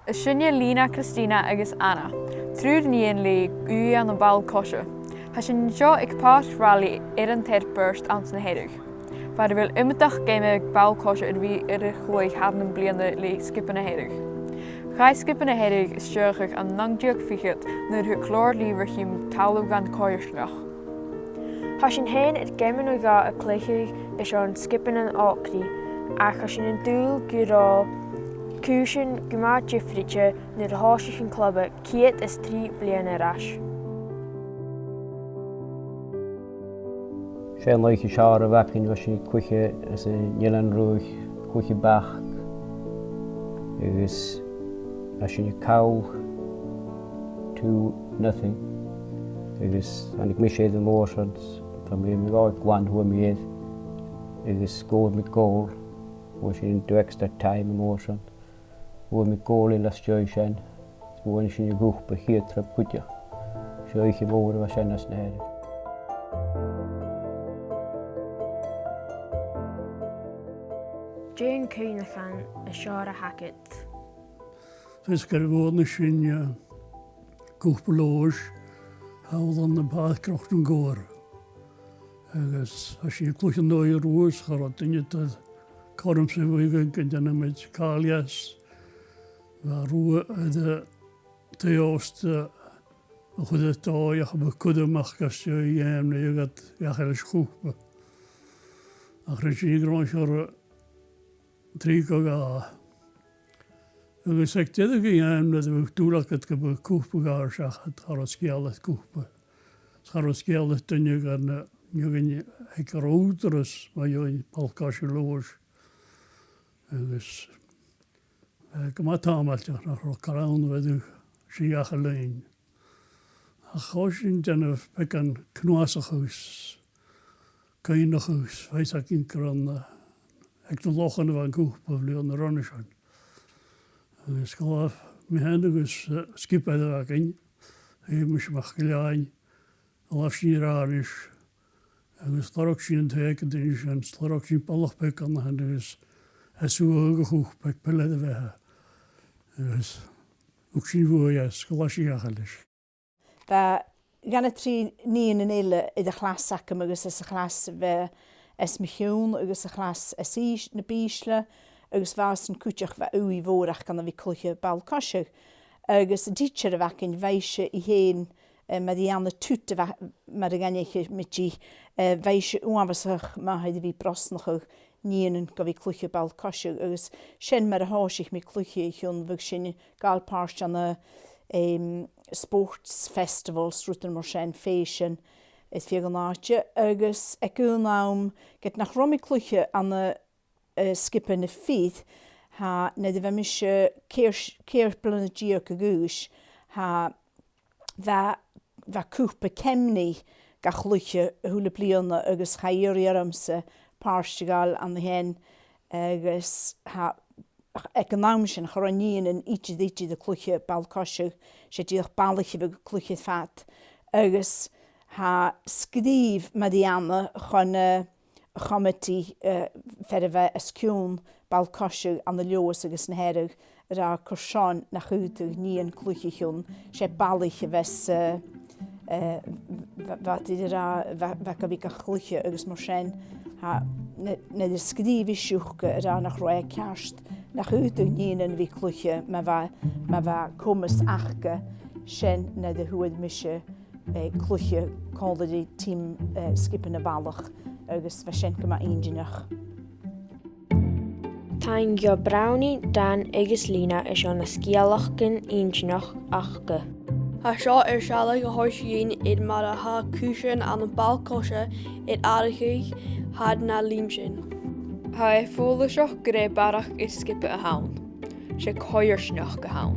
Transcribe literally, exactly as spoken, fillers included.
Is sinne Lena, Christina agus Anna, triùir nighean le ùidh ann am ball-coise. Tha sinn an seo aig Pàirc Raleigh air an Tairbeart anns na Hearadh, far a bheil iomadach geama ball-coise air a bhith air a chluich thar nam bliadhna le Sgioba na Hearadh. Chaidh Sgioba na Hearadh a stèidheachadh ann an naoi deug fichead nuair a thug Glòr Leòdhais talamh dhan choimhearsnachd. Tha sinn fhèin air geama no dhà a chluicheadh airson sgioba nan òigridh, ach tha sinn an dùil gun robh cùisean gu math diofraichte nuair a thòisich an club ceud is trì bliadhna air ais. 'S e an oidhche as fheàrr a bh' againn, bha sinn a' cluich anns an Eilean Ruadh, cluich am Bac, agus bha sinn a' call two nothing, agus thàinig mise air an uair sin, bha mi, mi dhà glan, fhuair mi air, agus sgòr mi gòl, fhuair sinn into extra time an uair sin. Fhuair mi gòl eile às dèidh sin, is bhuannaich sinn a' chupa a' chiad turas cuideachd. 'S e oidhche mòr a bha sin anns na Hearadh. Dè an cuimhneachan as fheàrr a th' agad? Fios gur bhuannaich sinn, eh, Cupa Leòdhais, thall ann am Pàirc Chnoc an Cobhair. Agus bha sinn a' cluich an dòigh ro fhurasta, cha robh duine a' toirt cothrom sa bhuidheann gun dèanamaid càil às. Bha rogha air an taigh-òsta a chur air dòigh ach am bu chòir dhaibh a-mach às dèidh dh'fheum na iad gach uile chupa. Ach rinn sinn gràin seachad trì gu dhà. Agus aig deireadh a' gheama, nuair a bha dùil agad gum biodh cupa a' dol seachad, cha robh sgeul air cupa. Cha robh sgeul air duine gun, eh, nì dhuinn aig an ùghdarras mu dheidhinn ball-coise Leòdhais. Agus, eh, gu math tàmailteach nach robh càil ann a bhith air sin gach Aoine. Ach thòisich sinn a' dèanamh beagan cnuasachadh is cuimhneachadh is bha fhios againn gun robh, eh, aig na Lochan a bha an cupa am bliadhna roimhe sin. Agus dh'fhalbh mi fhìn agus, eh, sgiobair a bh' againn, Hamish MacIlleathain, dh'fhalbh sinn air àirde, agus lorg sinn an taigh aig an duine sin, is lorg sinn balach beag ann a shin, agus shuathadh a' chupa aig peilear a' bheatha. Agus thug sinn buaidh às, is dh'fhalbh sinn dhachaigh leis. Bha dhà no trì nigheanan eile air a' chlas agam agus anns a' chlas a bha às mo chionn agus a' chlas às ìs-, na b' ìsle, agus bha sin cuideachd, bha ùidh mhòr aca ann a bhith a' cluich ball-coise. Agus an tidsear a bh' againn, bha ise i fhèin, eh, Marianne Tut a bha, mar a dh'aithnicheamaid i, eh, bha ise uabhasach math air a bhith a' brosnachadh nigheanan gu bhith a' cluich ball-coise, agus sin mar a thòisich mi a' cluich a chionn, bhiodh sinn a' gabhail pàirt ann an, em, sports festivals, rudan mar sin, fèisean, is feadh an àite, agus aig aon àm, ged nach robh mi a' cluich ann an, eh, sgioba na fir, tha, nuair a bha mise ceithir, ceithir bliadhna deug a dh'aois, tha, bha, bha cupa Kemnay ga chluich a h-uile bliadhna agus chaidh iarraidh ormsa pàirt a ghabhail ann a shin, agus tha, aig an àm sin cha robh nigheanan idir, idir a' cluich ball-coise, 's e dìreach balaich a bhiodh a' cluich air fad. Agus tha sgrìobh Marianne chun, eh, a' chomataidh, eh, fear a bha os cionn ball-coise ann an Leòdhas agus na Hearadh, a ràdh carson nach fhaodadh nighean cluich a chionn, 's e balaich a bhios, eh, eh, bha, bha iad ag ràdh, bha, bha gu bhith ga chluich agus mar sin, tha, na, na sgrìobh i siud a ràdh nach robh e ceart, nach fhaodadh nigheanan a bhith a' cluich ma bha, ma bha comas aca, sin na fhuair mise, eh, cluich còmhla ri tìm, eh, sgioba na bhalach, agus bha sin gu math inntinneach. Taing do Brownie, Dan agus Lena airson na sgeulachdan inntinneach aca. Tha seo air sealladh a thoirt dhuinn air mar a tha cùisean ann am ball-coise air atharrachadh thar na linntean. Tha e follaiseach gur e barrachd air sgioba a th' ann. 'S e coimhearsnachd a th' ann.